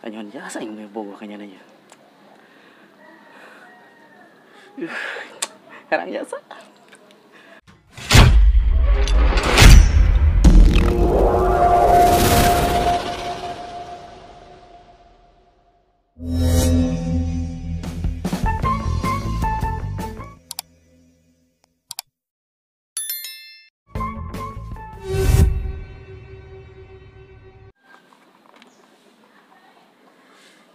Anyon jasa aing mah bogoh ka nyana nya. Herang jasa.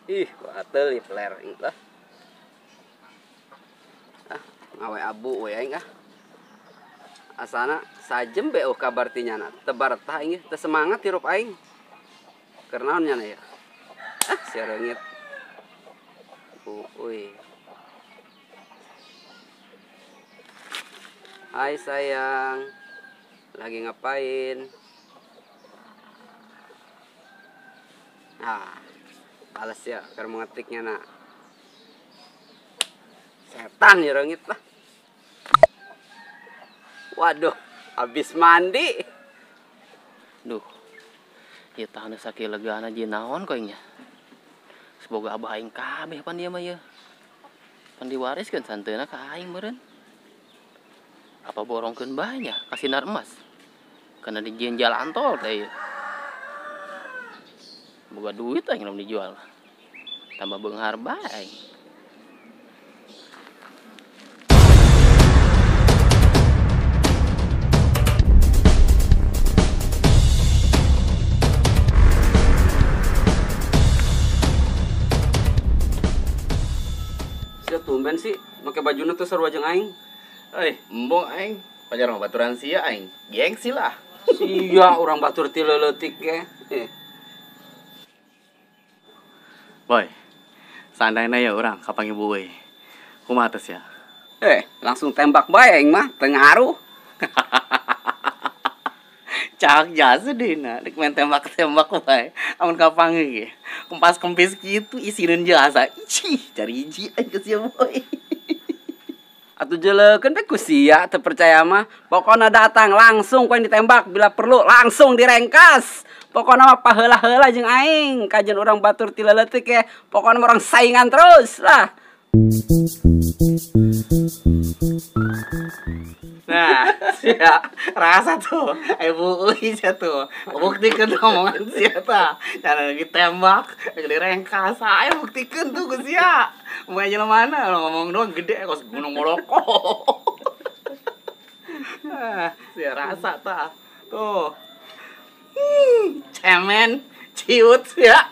Ih, gatel peler lah. Ah, ngawe abu we aing ah. Asana sajem be kabar ti nyana. Tebar tah aing teu semangat hirup aing. Keur naon nyana ya? Ah, sia reungit. Uy. Hai sayang. Lagi ngapain? Ah. Alas ya, keur mengetiknya nak. Setan ya reungit lah. Waduh, habis mandi. Duh. Ieu tah nu sakieu legana jeung naon koe nya. Semoga abah aing kabeh pan dia mah ieu. Pan diwariskeun santeuna ka aing meureun. Apa borongkeun bae nya ka Sinar Emas. Kana dijieun jalan tol teh ieu. Boga duit aing lamun dijual. Tambah beunghar bae aing. Sia tumben sih make bajuna teu sarua jeung aing. Euy, embung aing. Pajar mah baturan sia aing. Gengsi lah. Sia urang batur ti leuletik ge. Boy, seandainya ya orang kapangi boy, kumaha tes ya? Langsung tembak bae aing mah, teu ngaruh. Cak jasa deh nah, dek main tembak-tembak bae. Amun kapangi ge, kempas-kempis kitu isineun jasa. Ih, cari hiji aing ke sia boy. Atuh jelekeun teh ku sia teu percaya mah. Pokona datang langsung ku aing ditembak, bila perlu langsung direngkas. Pokona mah paheula-heula jeung aing, kajian urang batur ti leuletik ge, pokona mah urang saingan terus lah. Nah, sia rasa tuh, ibu euy sia tuh. Buktikeun omongan sia tah. Cara lagi tembak, lagi direngkas, ayo buktikeun tuh ku sia. Mau aja mana ngomong doang gede kos Gunung Moloko. Ah, sia rasa tah. Tuh. Cemen, ciut ya.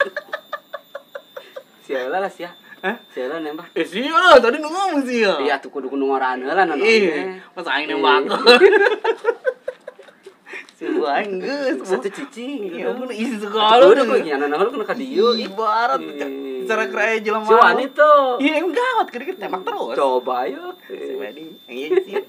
Sia lah sia. Hah? Sia lah nembak. Sia lah tadi nu ngomong sia. Iya atuh kudu kudu ngoraan heula naon. Ih, masa aing nembak. Si aing geus satu cicing. Ya ampun isi segala. Udah kok nyana naon kudu ka dieu. Ibarat cara keraya jelema. Si wani tuh. Iya, emang gawat keur tembak terus. Coba ayo. Si wani. Iya sih.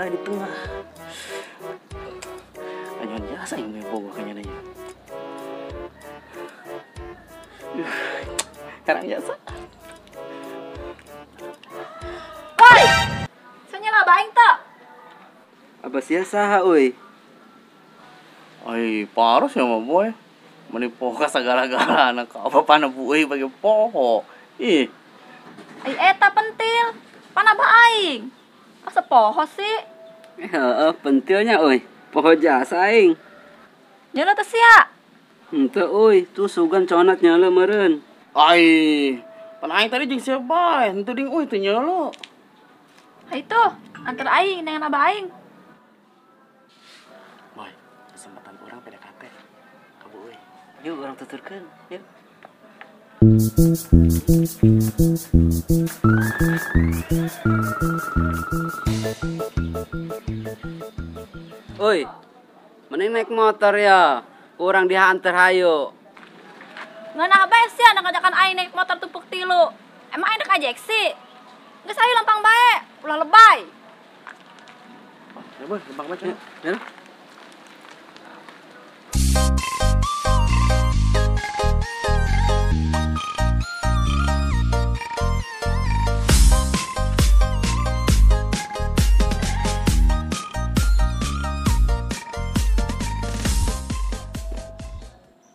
Di tengah. Anyon jasa yang bogoh kayaknya nanya. Herang jasa. Woi, soalnya lah aing tak. Apa sia saha euy? Ai, paros ya mah boy. Meni poho segala-galana ka apa bu euy bagi poho. Ih. Ai eta pentil. Pan abah aing. Asa poho sih? Heeh, pentilnya euy. Poho jasa aing. Nyeula teh sia. Henteu euy, tuh sugan conat nyeula meureun. Ai, pan aing tadi jeung sia bae, henteu ding euy teu nyeula. Hai tuh, antar aing dengan abah aing. Boy, kesempatan urang PDKT ka Bu euy. Yuk urang tuturkeun, yuk. Oi, mending naik motor ya. Urang dihantar hayu. Ngeunah bae sia nak ngajakan aing naik motor tumpuk tilu. Emang aing dek ajek sih. Geus ayo lempang bae, ulah lebay. Ya boy, lempang bae. Ya.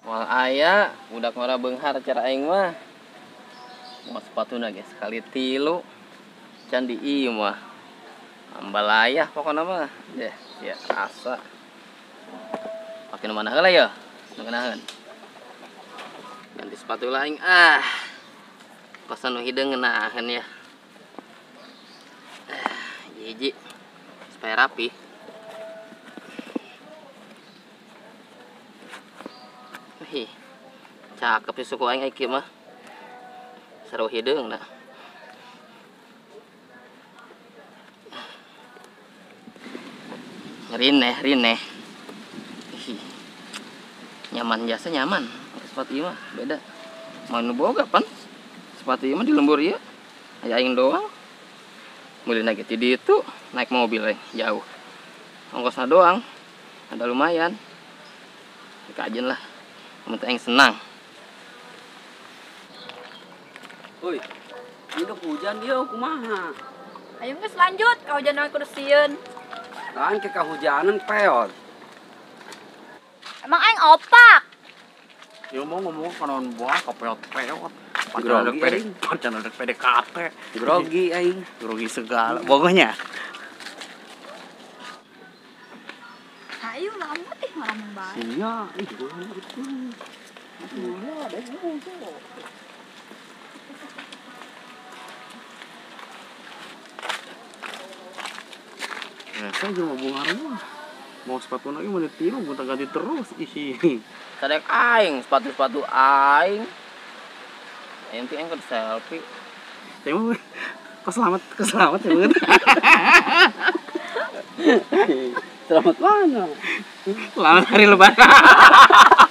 Moal aya, budak ngora beunghar cara aing mah. Mau sepatuna ge sekali tilu. Can di ieu mah. Ambalayah pokona mah. Deh, ya asa. Pake nu mana heula ya? Nu ngeunaheun. Ganti sepatu lah aing ah. Kosan nu hideung ngeunaheun ya. Jiji supaya rapi. Wih, cakep sih suku aing kieu mah. Seru hideung nah. Rineh, rineh. Ih, nyaman jasa nyaman. Sepatu ieu mah beda. Mau nu boga pan. Sepatu ieu mah di lembur ieu. Aya aing doang. Meulina ge ti ditu naik mobil jauh. Ongkosna doang. Ada lumayan. Dikajen lah. Penting aing senang. Oi, ini hujan dia kumaha? Ayo geus lanjut, kahujanan kudu sieun. Lain ke kahujanan peot. Emang aing opak. Ya mau ngomong kanaon buah kapeot-peot. Grogi aing, pacan ada PDKT. Grogi aing, grogi segala. Bogohnya. Ayo lambat ih ngalamun bae. Sia, ih Ya, saya juga mau bunga rumah. Mau sepatu lagi mau ditiru, gonta ganti terus. Ih. Sadek aing, sepatu-sepatu aing. Yang penting aing kudu selfie. Saya mau kok selamat ya banget. Selamat mana? Selamat hari lebaran.